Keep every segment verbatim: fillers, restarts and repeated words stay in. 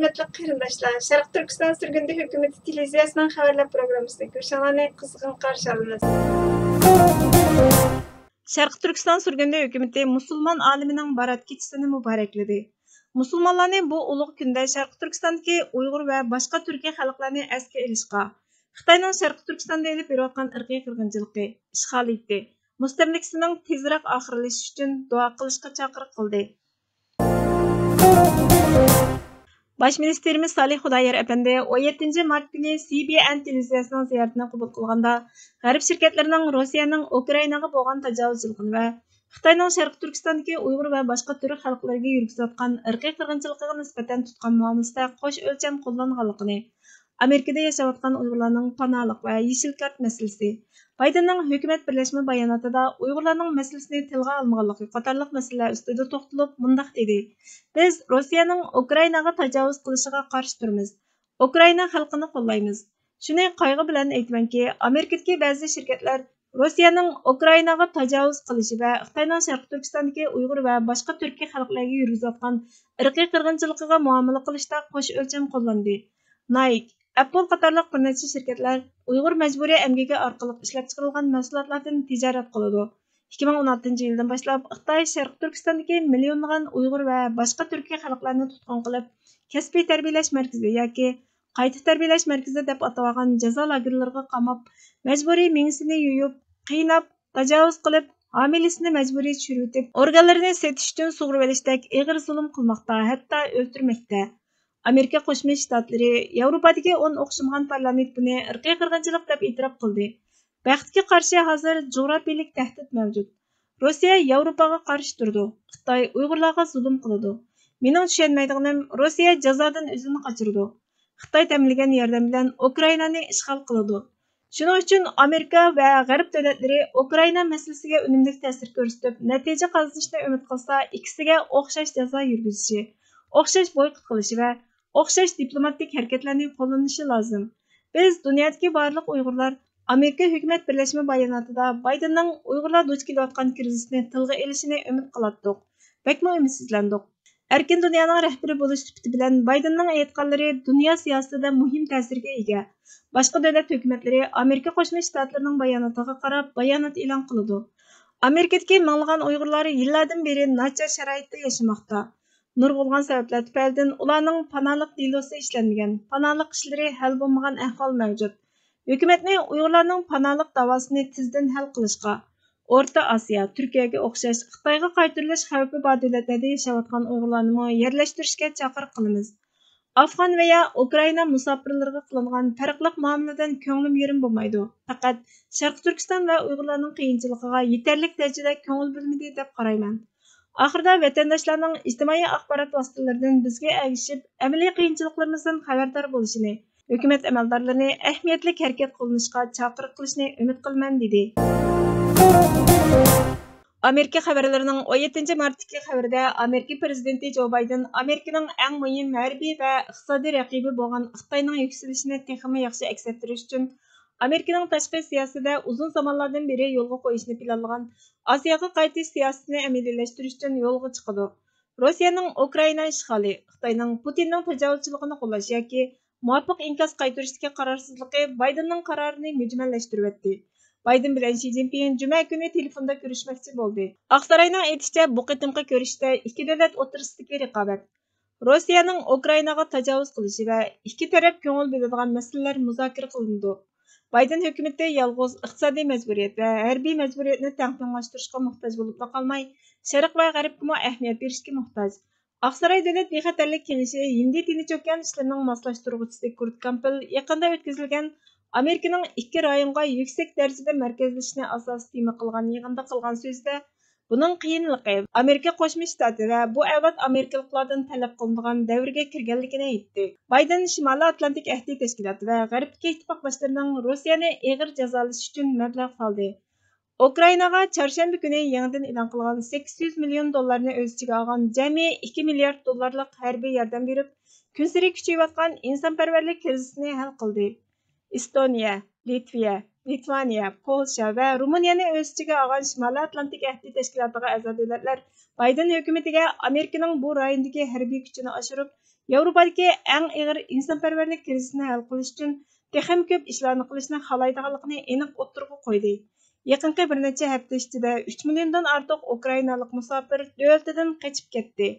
ھۆرمەتلىك قېرىنداشلار، شەرقىي تۈركىستان سۈرگۈندە ھۆكۈمىتى تېلېۋىزىيەسىنىڭ خەۋەرلەر پروگراممىسىدىكى كۆرۈشۈڭلارنى قىزغىن قارشى ئالىمىز. شەرقىي تۈركىستان سۈرگۈندە ھۆكۈمىتى مۇسۇلمان ئالىمىنىڭ بارات كېچىسىنى مۇبارەكلىدى. مۇسۇلمانلارنى بۇ ئۇلۇغ كۈندە شەرقىي تۈركىستاندىكى ئۇيغۇر ۋە باشقا تۈركىي خەلقلەرنى ئەسكە ئېلىشقا، خىتاينىڭ شەرقىي تۈركىستاندا ئېلىپ بېرىۋاتقان ئىرقىي قىرغىنچىلىقى، ئىشغالىيىتى، مۇستەملىكىسىنىڭ تېزرەك ئاخىرلىشىشى ئۈچۈن دۇئا قىلىشقا چاقىرىق قىلدى. باش مىنىستىرىمىز سالىھ خۇدايار ئەپەندى ئون يەتتىنچى مارت كۈنى سى بى ئېن تېلېۋىزىيەسىنىڭ زىيارىتىنى قوبۇل قىلغاندا، غەرب شىركەتلىرىنىڭ روسىيەنىڭ ئۇكرائىناغا بولغان تاجاۋۇزچىلىقىنى ۋە خىتاينىڭ شەرقىي تۈركىستاندىكى ئۇيغۇر ۋە باشقا تۈرك خەلقلىرىگە يۈرگۈزۈۋاتقان ئىرقىي قىرغىنچىلىقىغا نىسبەتەن تۇتقان مۇئامىلىسىدە قوش ئۆلچەم قوللانغانلىقىنى، ئامېرىكىدا ياشاۋاتقان ئۇيغۇرلارنىڭ پاناھلىق ۋە يېشىل كارت مەسىلىسى، بايدېننىڭ ھۆكۈمەت بىرلەشمە باياناتىدا ئۇيغۇرلارنىڭ مەسىلىسىنى تىلغا ئالمىغانلىقى قاتارلىق مەسىلىلەر ئۈستىدە توختىلىپ مۇنداق دېدى: بىز روسىيەنىڭ ئۇكرائىناغا تاجاۋۇز قىلىشىغا قارشى تۇرىمىز. ئۇكرائىنا خەلقىنى قوللايمىز. شۇنى قايغۇ بىلەن ئېيتىمەنكى، ئامېرىكىدىكى بەزى شىركەتلەر روسىيەنىڭ ئۇكرائىناغا تاجاۋۇز قىلىشى ۋە خىتاينىڭ شەرقىي تۈركىستاندىكى ئۇيغۇر ۋە باشقا تۈركىي خەلقلەرگە يۈرگۈزۈۋاتقان ئىرقىي قىرغىنچىلىقىغا مۇئامىلە قىلىشتا قوش ئۆلچەم قوللاندى. نايك، ئەپپل قاتارلىق بىر نەچچە شىركەتلەر ئۇيغۇر مەجبۇرىي ئەمگىكى ئارقىلىق ئىشلەپچىقىرىلغان مەھسۇلاتلاردىن تىجارەت قىلىدۇ. ئىككى مىڭ ئون ئالتىنچى يىلدىن باشلاپ خىتاي شەرقىي تۈركىستاندىكى مىليونلىغان ئۇيغۇر ۋە باشقا تۈركىي خەلقلەرنى تۇتقۇن قىلىپ، كەسپىي تەربىيەلەش مەركىزى ياكى قايتا تەربىيەلەش مەركىزى دەپ ئاتىۋالغان جازا لاگېرلىرىغا قاماپ، مەجبۇرىي مېڭىسىنى يۇيۇپ، قىيناپ، تاجاۋۇز قىلىپ، ھامىلىسىنى مەجبۇرىي چۈشۈرۈۋېتىپ، ئورگانلىرىنى سېتىش ئۈچۈن سۇغۇرۇۋېلىشتەك ئېغىر زۇلۇم قىلماقتا، ھەتتا ئۆلتۈرمەكتە. ئامېرىكا قوشما شتاتلىرى، ياۋروپادىكى ئون ئوخشىمىغان پارلامېنت بۇنى ئىرقىي قىرغىنچىلىق دەپ ئېتىراپ قىلدى. بەختكە قارشى، ھازىر جۇغراپىيىلىك تەھدىت مەۋجۇت. روسىيە ياۋروپاغا قارشى تۇرىدۇ، خىتاي ئۇيغۇرلارغا زۇلۇم قىلىدۇ. مېنىڭ چۈشەنمەيدىغىنىم، روسىيە جازادىن ئۆزىنى قاچۇرىدۇ. خىتاي تەمىنلىگەن ياردەم بىلەن ئۇكرائىنانى ئىشغال قىلىدۇ. شۇنىڭ ئۈچۈن ئامېرىكا ۋە غەرب دۆلەتلىرى ئۇكرائىنا مەسىلىسىگە ئۈنۈملۈك تەسىر كۆرسىتىپ، نەتىجە قازىنىشنى ئۈمىد قىلسا، ئىككىسىگە ئوخشاش جازا يۈرگۈزۈشى، ئوخشاش بويكوت قىلىشى ۋە ئوخشاش دىپلوماتىك ھەرىكەتلەرنى قوللىنىشى لازىم. بىز دۇنيادىكى بارلىق ئۇيغۇرلار ئامېرىكا ھۆكۈمەت بىرلەشمە باياناتىدا بايدېننىڭ ئۇيغۇرلار دۇچ كېلىۋاتقان كىرىزىسنى تىلغا ئېلىشىنى ئۈمىد قىلاتتۇق. بەكمۇ ئۈمىدسىزلەندۇق. ئەركىن دۇنيانىڭ رەھبىرى بولۇش سۈپىتى بىلەن بايدېننىڭ ئېيتقانلىرى دۇنيا سىياسىتىدە مۇھىم تەسىرگە ئىگە. باشقا دۆلەت ھۆكۈمەتلىرى ئامېرىكا قوشما شتاتلىرىنىڭ باياناتىغا قاراپ بايانات ئېلان قىلىدۇ. ئامېرىكىدىكى مىڭلىغان ئۇيغۇرلار يىللاردىن بېرى ناچار شارائىتتا ياشىماقتا. نۇرغۇنلىغان سەۋەبلەر تۈپەيلىدىن ئۇلارنىڭ پاناھلىق دېلوسى ئىشلەنمىگەن، پاناھلىق ئىشلىرى ھەل بولمىغان ئەھۋال مەۋجۇت. ھۆكۈمەتنى ئۇيغۇرلارنىڭ پاناھلىق داۋاسىنى تېزدىن ھەل قىلىشقا، ئورتا ئاسىيا، تۈركىيەگە ئوخشاش خىتايغا قايتۇرۇلۇش خەۋپى بار دۆلەتلەردە ياشاۋاتقان ئۇيغۇرلارنىمۇ يەرلەشتۈرۈشكە چاقىرىق قىلىمىز. ئافغان ۋەيا ئۇكرائىنا مۇساپىرلىرىغا قىلىنغان پەرقلىق مۇئامىلىدىن كۆڭلۈم يېرىم بولمايدۇ. پەقەت شەرقىي تۈركىستان ۋە ئۇيغۇرلارنىڭ قىيىنچىلىقىغا يېتەرلىك دەرىجىدە كۆڭۈل بۆلمىدى دەپ قارايمەن. ئاخىرىدا ۋەتەنداشلارنىڭ ئىجتىمائىي ئاخبارات ۋاسىتىلىرىدىن بىزگە ئەگىشىپ، ئەمەلىي قىيىنچىلىقلىرىمىزدىن خەۋەردار بولۇشىنى، ھۆكۈمەت ئەمەلدارلىرىنى ئەھمىيەتلىك ھەرىكەت قوللىنىشقا چاقىرىق قىلىشىنى ئۈمىد قىلىمەن، دېدى. ئامېرىكا خەۋەرلىرىنىڭ ئون يەتتىنچى مارتتىكى خەۋىرىدە ئامېرىكا پىرېزىدېنتى جو بايدېن ئامېرىكىنىڭ ئەڭ مۇھىم ھەربىي ۋە ئىقتىسادىي رەقىبى بولغان خىتاينىڭ يۈكسىلىشىنى تېخىمۇ ياخشى ئەكس ئەتتۈرۈش ئۈچۈن، ئامېرىكىنىڭ تاشقى سىياسىتىدە ئۇزۇن زامانلاردىن بېرى يولغا قويۇشنى پىلانلىغان ئاسىياغا قايتىش سىياسىتىنى ئەمەلىيلەشتۈرۈش ئۈچۈن يولغا چىقىدۇ. روسىيەنىڭ ئۇكرائىنا ئىشغالى، خىتاينىڭ پۇتىننىڭ تاجاۋۇزچىلىقىنى قوللاش ياكى مۇۋاپىق ئىنكاس قايتۇرۇشتىكى قارارسىزلىقى بايدېننىڭ قارارىنى مۈجمەللەشتۈرۈۋەتتى. بايدېن بىلەن شى جىنپىڭ جۈمە كۈنى تېلېفوندا كۆرۈشمەكچى بولدى. ئاقساراينىڭ ئېيتىشىچە، بۇ قېتىمقى كۆرۈشۈشتە ئىككى دۆلەت ئوتتۇرىسىدىكى رىقابەت، روسىيەنىڭ ئۇكرائىناغا تاجاۋۇز قىلىشى ۋە ئىككى تەرەپ كۆڭۈل بۆلىدىغان مەسىلىلەر مۇزاكىرە قىلىنىدۇ. بايدېن ھۆكۈمىتى يالغۇز ئىقتىسادىي مەجبۇرىيەت ۋە ھەربىي مەجبۇرىيەتنى تەڭپۇڭلاشتۇرۇشقا موھتاج بولۇپلا قالماي، شەرق ۋە غەربكىمۇ ئەھمىيەت بېرىشكە موھتاج. ئاقساراي دۆلەت بىخەتەرلىك كېڭىشى ھىندى تىنچ ئوكيان ئىشلىرىنىڭ ماسلاشتۇرغۇچىسى كۇرت كامپېل يېقىندا ئۆتكۈزۈلگەن ئامېرىكىنىڭ ئىككى رايونغا يۈكسەك دەرىجىدە مەركەزلىشىشنى ئاساسىي تېما قىلغان يىغىندا قىلغان سۆزىدە، بۇنىڭ قىيىنلىقى ئامېرىكا قوشما شتاتى ۋە بۇ ئەۋلاد ئامېرىكىلىقلاردىن تەلەپ قىلىنىدىغان دەۋرگە كىرگەنلىكىنى ئېيتتى. بايدېن شىمالىي ئاتلانتىك ئەھدى تەشكىلاتى ۋە غەربتىكى ئىتتىپاقداشلىرىنىڭ روسىيەنى ئېغىر جازالاش ئۈچۈن مەبلەغ سالدى. ئۇكرائىناغا چارشەنبە كۈنى يېڭىدىن ئېلان قىلغان سەككىز يۈز مىليون دوللارنى ئۆز ئىچىگە ئالغان جەمئىي ئىككى مىليارد دوللارلىق ھەربىي ياردەم بېرىپ، كۈنسېرى كۈچىيىۋاتقان ئىنسانپەرۋەرلىك كىرىزىسنى ھەل قىلدى. ئېستونىيە، لىتۋىيە، لىتۋانىيە، پولشا ۋە رومىنىيەنى ئۆز ئىچىگە ئالغان شىمالىي ئاتلانتىك ئەھدى تەشكىلاتىغا ئەزا دۆلەتلەر بايدېن ھۆكۈمىتىگە ئامېرىكىنىڭ بۇ رايوندىكى ھەربىي كۈچىنى ئاشۇرۇپ، ياۋروپادىكى ئەڭ ئېغىر ئىنسانپەرۋەرلىك كىرىزىسنى ھەل قىلىش ئۈچۈن تېخىمۇ كۆپ ئىشلارنى قىلىشنى خالايدىغانلىقىنى ئېنىق ئوتتۇرىغا قويدى. يېقىنقى بىر نەچچە ھەپتە ئىچىدە ئۈچ مىليوندىن ئارتۇق ئۇكرائىنالىق مۇساپىر دۆلىتىدىن قېچىپ كەتتى.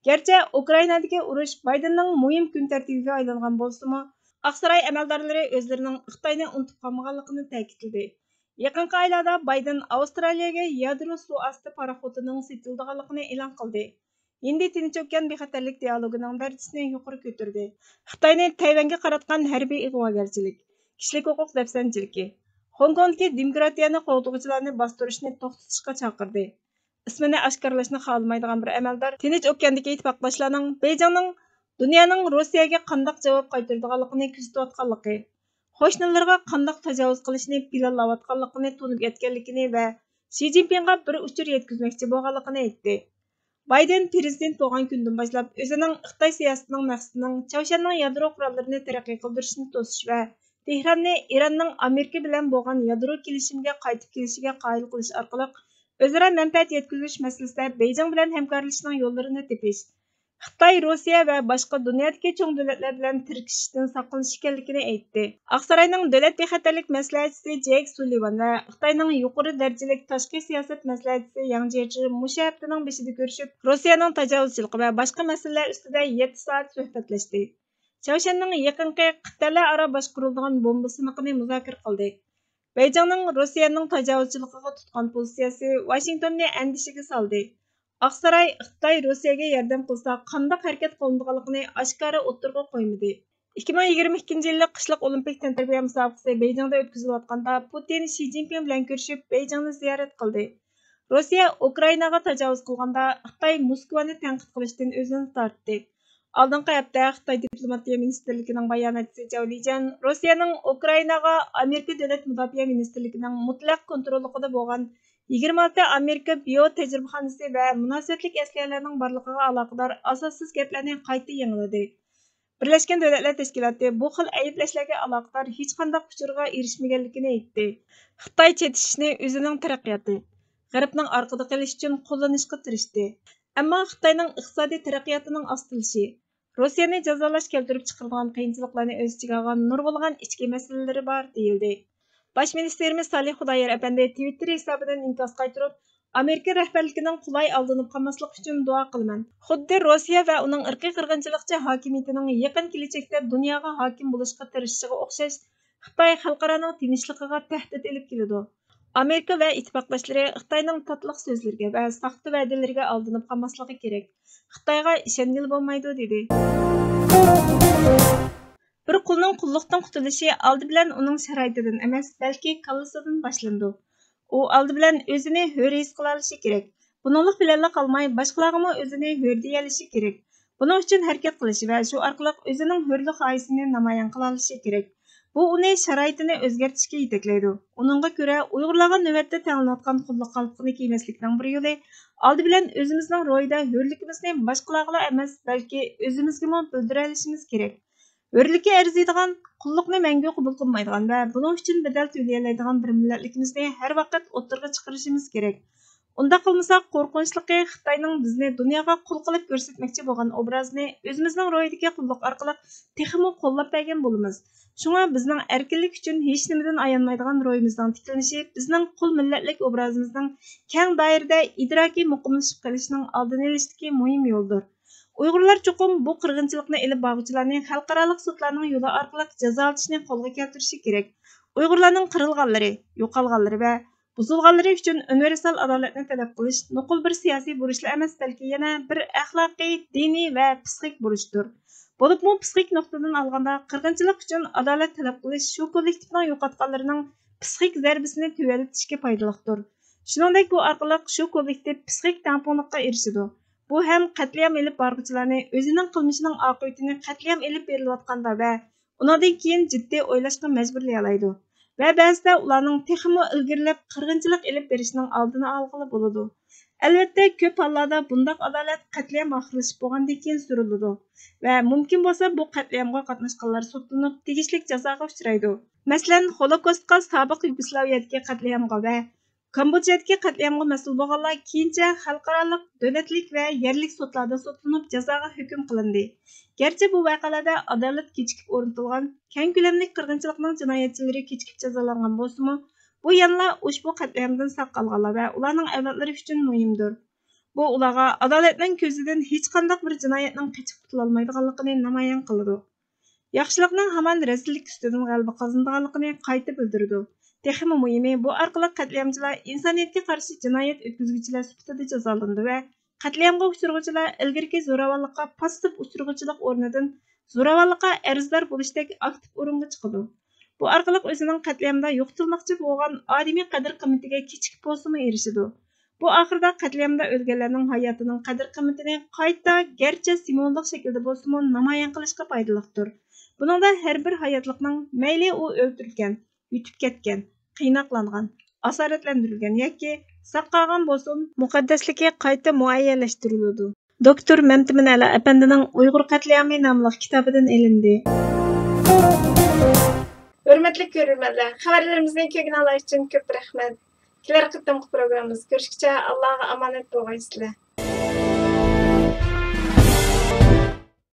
گەرچە ئۇكرائىنادىكى ئۇرۇش بايدېننىڭ مۇھىم كۈن تەرتىپىگە ئايلانغان بولسىمۇ، ئاقساراي ئەمەلدارلىرى ئۆزلىرىنىڭ خىتاينى ئۇنتۇپ قالمىغانلىقىنى تەكىتلىدى. يېقىنقى ئايلاردا بايدېن ئاۋسترالىيەگە يادرو سۇ ئاستى پاراخوتىنىڭ سېتىلىدىغانلىقىنى ئېلان قىلدى. ھىندى تىنچ ئوكيان بىخەتەرلىك دىئالوگىنىڭ دەرىجىسىنى يۇقىرى كۆتۈردى. خىتاينى تەيۋەنگە قاراتقان ھەربىي ئىغۋاگەرچىلىك، كىشىلىك ھوقۇق دەپسەندىچىلىكى، خوڭكوڭدىكى دېموكراتىيەنى قوغدىغۇچىلارنى باستۇرۇشنى توختىتىشقا چاقىردى. ئىسمىنى ئاشكارىلاشنى خالىمايدىغان بىر ئەمەلدار تىنچ ئوكياندىكى ئىتتىپاقداشلارنىڭ بېيجىڭنىڭ دۇنيانىڭ روسىيەگە قانداق جاۋاب قايتۇرىدىغانلىقىنى كۆزىتىۋاتقانلىقى، قوشنىلىرىغا قانداق تاجاۋۇز قىلىشنى پىلانلاۋاتقانلىقىنى تونۇپ يەتكەنلىكىنى ۋە شى جىنپىڭغا بىر ئۇچۇر يەتكۈزمەكچى بولغانلىقىنى ئېيتتى. بايدېن پىرېزىدېنت بولغان كۈندىن باشلاپ ئۆزىنىڭ خىتاي سىياسىتىنىڭ مەقسىتىنىڭ چاۋشيەننىڭ يادرو قوراللىرىنى تەرەققىي قىلدۇرۇشنى توسۇش ۋە تېھراننى ئىراننىڭ ئامېرىكا بىلەن بولغان يادرو كېلىشىمىگە قايتىپ كېلىشىگە قايىل قىلىش ئارقىلىق ئۆزئارا مەنپەئەت يەتكۈزۈش مەسىلىسىدە بېيجىڭ بىلەن ھەمكارلىشىشنىڭ يوللىرىنى تېپىش، خىتاي روسىيە ۋە باشقا دۇنيادىكى چوڭ دۆلەتلەر بىلەن تىركىشىشتىن ساقلىنىش ئىكەنلىكىنى ئېيتتى. ئاقساراينىڭ دۆلەت بىخەتەرلىك مەسلىھەتچىسى جېيك سۇللىۋان ۋە خىتاينىڭ يۇقىرى دەرىجىلىك تاشقى سىياسەت مەسلىھەتچىسى ياڭ جيېچى مۇشۇ ھەپتىنىڭ بېشىدا كۆرۈشۈپ، روسىيەنىڭ تاجاۋۇزچىلىقى ۋە باشقا مەسىلىلەر ئۈستىدە يەتتە سائەت سۆھبەتلەشتى. چاۋشيەننىڭ يېقىنقى قىتئەلەر ئارا باشقۇرۇلىدىغان بومبا سىنىقىنى مۇزاكىرە قىلدى. بېيجىڭنىڭ روسىيەنىڭ تاجاۋۇزچىلىقىغا تۇتقان پوزىتسىيەسى ۋاشىنگتوننى ئەندىشىگە سالدى. ئاقساراي خىتاي روسىيەگە ياردەم قىلسا قانداق ھەرىكەت قىلىنىدىغانلىقىنى ئاشكارا ئوتتۇرىغا قويمىدى. ئىككى مىڭ يىگىرمە ئىككىنچى يىللىق قىشلىق ئولىمپىك تەنتەربىيە مۇسابىقىسى بېيجىڭدا ئۆتكۈزۈلۈۋاتقاندا، پۇتىن شى جىنپىڭ بىلەن كۆرۈشۈپ، بېيجىڭنى زىيارەت قىلدى. روسىيە ئۇكرائىناغا تاجاۋۇز قىلغاندا، خىتاي موسكۋانى تەنقىد قىلىشتىن ئۆزىنى تارتتى. ئالدىنقى ھەپتە خىتاي دىپلوماتىيە مىنىستىرلىكىنىڭ باياناتچىسى جاۋ لىجيەن روسىيەنىڭ ئۇكرائىناغا ئامېرىكا دۆلەت مۇداپىئە مىنىستىرلىكىنىڭ مۇتلەق كونتروللۇقىدا بولغان يىگىرمە ئالتە ئامېرىكا بىيو تەجرىبىخانىسى ۋە مۇناسىۋەتلىك ئەسلىھەلەرنىڭ بارلىقىغا ئالاقىدار ئاساسسىز گەپلەرنى قايتا يېڭىلىدى. بىرلەشكەن دۆلەتلەر تەشكىلاتى بۇ خىل ئەيىبلەشلەرگە ئالاقىدار ھېچقانداق ئۇچۇرغا ئېرىشمىگەنلىكىنى ئېيتتى. خىتاي چېتىشىشنى ئۆزىنىڭ تەرەققىياتى، غەربنىڭ ئارقىدا قېلىشى ئۈچۈن قوللىنىشقا تىرىشتى. ئەمما خىتاينىڭ ئىقتىسادىي تەرەققىياتىنىڭ ئاستىلىشى، روسىيەنى جازالاش كەلتۈرۈپ چىقىرىدىغان قىيىنچىلىقلارنى ئۆز ئىچىگە ئالغان نۇرغۇنلىغان ئىچكى مەسىلىلىرى بار، دېيىلدى. باش مىنىستىرىمىز سالىھ خۇدايار ئەپەندى تىۋىتتېر ھېسابىدىن ئىنكاس قايتۇرۇپ، ئامېرىكا رەھبەرلىكىنىڭ قولاي ئالدىنىپ قالماسلىقى ئۈچۈن دۇئا قىلىمەن. خۇددى روسىيە ۋە ئۇنىڭ ئىرقىي قىرغىنچىلىقچى ھاكىمىيىتىنىڭ يېقىن كېلەچەكتە دۇنياغا ھاكىم بولۇشقا تىرىشىشىغا ئوخشاش، خىتاي خەلقئارانىڭ تىنچلىقىغا تەھدىت ئېلىپ كېلىدۇ. ئامېرىكا ۋە ئىتتىپاقداشلىرى خىتاينىڭ تاتلىق سۆزلىرىگە ۋە ساختا ۋەدىلىرىگە ئالدىنىپ قالماسلىقى كېرەك. خىتايغا ئىشەنگىلى بولمايدۇ، دېدى. بىر قۇلنىڭ قۇللۇقتىن قۇتۇلۇشى ئالدى بىلەن ئۇنىڭ شارائىتىدىن ئەمەس، بەلكى كاللىسىدىن باشلىنىدۇ. ئۇ ئالدى بىلەن ئۆزىنى ھۆر ھېس قىلالىشى كېرەك. بۇنىڭلىق بىلەنلا قالماي، باشقىلارغىمۇ ئۆزىنى ھۆر دېيەلىشى كېرەك. بۇنىڭ ئۈچۈن ھەرىكەت قىلىشى ۋە شۇ ئارقىلىق ئۆزىنىڭ ھۆرلۈك خاھىشىنى نامايان قىلالىشى كېرەك. بۇ ئۇنى شارائىتىنى ئۆزگەرتىشكە يېتەكلەيدۇ. ئۇنىڭغا كۆرە، ئۇيغۇرلارغا نۆۋەتتە تەڭلىنىۋاتقان قۇللۇق قالپىقىنى كىيمەسلىكنىڭ بىر يولى، ئالدى بىلەن ئۆزىمىزنىڭ روھىدا ھۆرلۈكىمىزنى باشقىلارغىلا ئەمەس، بەلكى ئۆزىمىزگىمۇ بىلدۈرەلىشىمىز كېرەك. ھۆرلۈككە ئەرزىيدىغان، قۇللۇقنى مەڭگۈ قوبۇل قىلمايدىغان ۋە بۇنىڭ ئۈچۈن بەدەل تۆلىيەلەيدىغان بىر مىللەتلىكىمىزنى ھەر ۋاقىت ئوتتۇرىغا چىقىرىشىمىز كېرەك. ئۇنداق قىلمىساق، قورقۇنچلۇقى خىتاينىڭ بىزنى دۇنياغا قۇل قىلىپ كۆرسەتمەكچى بولغان ئوبرازىنى ئۆزىمىزنىڭ روھىدىكى قۇللۇق ئارقىلىق تېخىمۇ قوللاپ بەرگەن بولىمىز. شۇڭا بىزنىڭ ئەركىنلىك ئۈچۈن ھېچنېمىدىن ئايانمايدىغان روھىمىزنىڭ تىكلىنىشى بىزنىڭ قۇل مىللەتلىك ئوبرازىمىزنىڭ كەڭ دائىرىدە ئىدراكىي مۇقىملىشىپ قېلىشىنىڭ ئالدىنى ئېلىشتىكى مۇھىم يولدۇر. ئۇيغۇرلار چوقۇم بۇ قىرغىنچىلىقنى ئېلىپ بارغۇچىلارنى خەلقئارالىق سوتلارنىڭ يولى ئارقىلىق جازالىتىشنى قولغا كەلتۈرۈشى كېرەك. ئۇيغۇرلارنىڭ قىرىلغانلىرى، يوقالغانلىرى ۋە بۇزۇلغانلىرى ئۈچۈن ئۇنىۋېرسال ئادالەتنى تەلەپ قىلىش نوقۇل بىر سىياسىي بۇرچلا ئەمەس، بەلكى يەنە بىر ئەخلاقىي، دىنىي ۋە پسىخىك بۇرچتۇر. بولۇپمۇ پسىخىك نۇقتىدىن ئالغاندا، قىرغىنچىلىق ئۈچۈن ئادالەت تەلەپ قىلىش شۇ كوللېكتىپنىڭ يوقاتقانلىرىنىڭ پسىخىك زەربىسىنى تۆۋەنلىتىشكە پايدىلىقتۇر. شۇنىڭدەك بۇ ئارقىلىق شۇ كوللېكتىپ پسىخىك تەڭپۇڭلۇققا ئېرىشىدۇ. بۇ ھەم قەتلىئام ئېلىپ بارغۇچىلارنى ئۆزىنىڭ قىلمىشىنىڭ ئاقىۋىتىنى قەتلىئام ئېلىپ بېرىلىۋاتقاندا ۋە ئۇنىڭدىن كېيىن جىددىي ئويلاشقا مەجبۇرلىيالايدۇ ۋە بەزىدە ئۇلارنىڭ تېخىمۇ ئىلگىرىلەپ قىرغىنچىلىق ئېلىپ بېرىشىنىڭ ئالدىنى ئالغىلى بولىدۇ. ئەلۋەتتە، كۆپ ھاللاردا بۇنداق ئادالەت قەتلىئام ئاخىرلىشىپ بولغاندىن كېيىن سۈرۈلىدۇ ۋە مۇمكىن بولسا بۇ قەتلىئامغا قاتناشقانلار سوتلىنىپ، تېگىشلىك جازاغا ئۇچرايدۇ. مەسىلەن، خولوكوستقا سابىق يۇگوسلاۋىيەدىكى قەتلىئامغا ۋە كامبودژادىكى قەتلىئامغا مەسئۇل بولغانلار كېيىنچە خەلقئارالىق، دۆلەتلىك ۋە يەرلىك سوتلاردا سوتلىنىپ، جازاغا ھۆكۈم قىلىندى. گەرچە بۇ ۋەقەلەردە ئادالەت كېچىكىپ ئورنىتىلغان، كەڭ كۆلەملىك قىرغىنچىلىقنىڭ جىنايەتچىلىرى كېچىكىپ جازالانغان بولسىمۇ، بۇ يەنىلا ئۇشبۇ قەتلىئامدىن ساق قالغانلار ۋە ئۇلارنىڭ ئەۋلادلىرى ئۈچۈن مۇھىمدۇر. بۇ ئۇلارغا ئادالەتنىڭ كۆزىدىن ھېچقانداق بىر جىنايەتنىڭ قېچىپ قۇتۇلالمايدىغانلىقىنى نامايان قىلىدۇ. ياخشىلىقنىڭ ھامان رەزىللىك ئۈستىدىن غەلىبە قازىنىدىغانلىقىنى قايتا بىلدۈرىدۇ. تېخىمۇ مۇھىمى، بۇ ئارقىلىق قەتلىئامچىلار ئىنسانىيەتكە قارشى جىنايەت ئۆتكۈزگۈچىلەر سۈپىتىدە جازالىنىدۇ ۋە قەتلىئامغا ئۇچرىغۇچىلار ئىلگىرىكى زوراۋانلىققا پاسسىپ ئۇچرىغۇچىلىق ئورنىدىن زوراۋانلىققا ئەرزدار بولۇشتەك ئاكتىپ ئورۇنغا چىقىدۇ. بۇ ئارقىلىق ئۆزىنىڭ قەتلىئامدا يوقىتىلماقچى بولغان ئادىمىي قەدىر-قىممىتىگە كېچىكىپ بولسىمۇ ئېرىشىدۇ. بۇ ئاخىرىدا قەتلىئامدا ئۆلگەنلەرنىڭ ھاياتىنىڭ قەدىر-قىممىتىنى قايتا، گەرچە سىمۋوللۇق شەكىلدە بولسىمۇ، نامايان قىلىشقا پايدىلىقتۇر. بۇنىڭدا ھەر بىر ھاياتلىقنىڭ، مەيلى ئۇ ئۆلتۈرۈلگەن، يۈتۈپ كەتكەن، قىيناقلانغان، ئاسارەتلەندۈرۈلگەن ياكى ساق قالغان بولسۇن، مۇقەددەسلىكى قايتا مۇئەييەنلەشتۈرۈلىدۇ. دوكتور مەمتىمىن ئەلا ئەپەندىنىڭ ئۇيغۇر قەتلىئامى ناملىق كىتابىدىن ئېلىندى. ھۆرمەتلىك كۆرۈرمەنلەر، خەۋەرلىرىمىزنى كۆرگىنىڭلار ئۈچۈن كۆپ رەھمەت. كېلەر قېتىمقى پروگراممىمىزدا كۆرۈشكىچە ئاللاغا ئامانەت بولغايسىلەر.